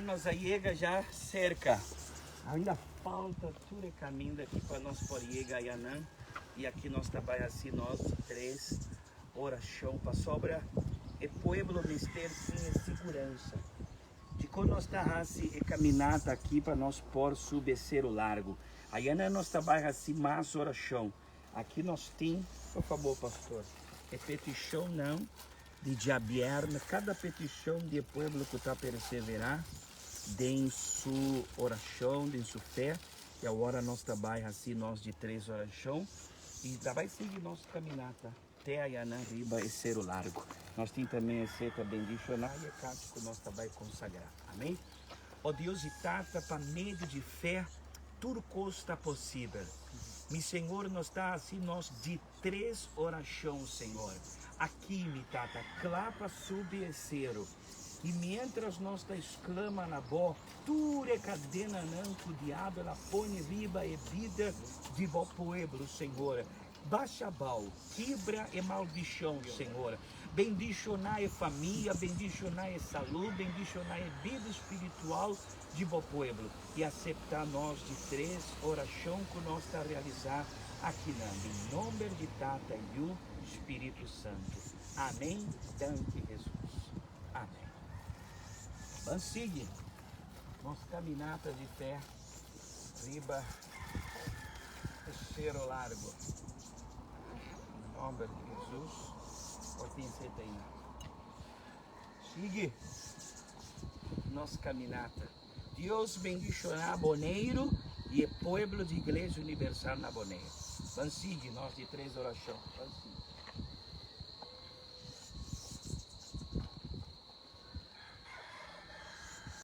Nos a yega ya serka. Ainda falta tur e kaminda aki pa nos por yega ayanan. I aki nos ta bai hasi nos tres orashon pasobra e pueblo mester tin e siguransa. Dikon nos ta hasi e kaminata aki pa nos por subi e Seru Largu? Ayanan nos ta bai hasi mas orashon. Aki nos tin, por fabor pastor, e petishonnan di djabièrnè, kada petishon di e pueblo ku ta perseverá den su orashon, den su fe. I awor nos ta bai hasi nos di tres orashon i ta bai sigui nos kaminata te ayanan riba e Seru Largu. Nos tin tambe e seta bendishoná i e kachu ku nos ta bai konsagrá. Amén. O Dios i Tata, pa medio di fe tur kos ta posibel. Mi Señor, nos ta hasi nos di tres orashon, Señor. Aki, mi Tata, kla pa subi e seru. I miéntras nos ta esklama na Bo, tur e kadenanan ku diabel a pone riba e bida di Bo pueblo, Señor, basha abou, kibra e maldishon, Señor. Bendishoná e famia, bendishoná e salú, bendishoná e bida spiritual di Bo pueblo. I aseptá nos di tres orashon ku nos ta realisá akinan, den nomber di Tata, Yu, Spiritu Santu. Amén. Danki Hesus. Amén. Ban sigui nos caminata di fe riba e Sero Largo. Den nomber di Hesus. Por tin seta ei. Sigui nos caminata. Dios bendiciona Boneiru y e pueblo di Iglesia Universal na Boneiru. Ban sigui nos di tres oracion. Ban sigui.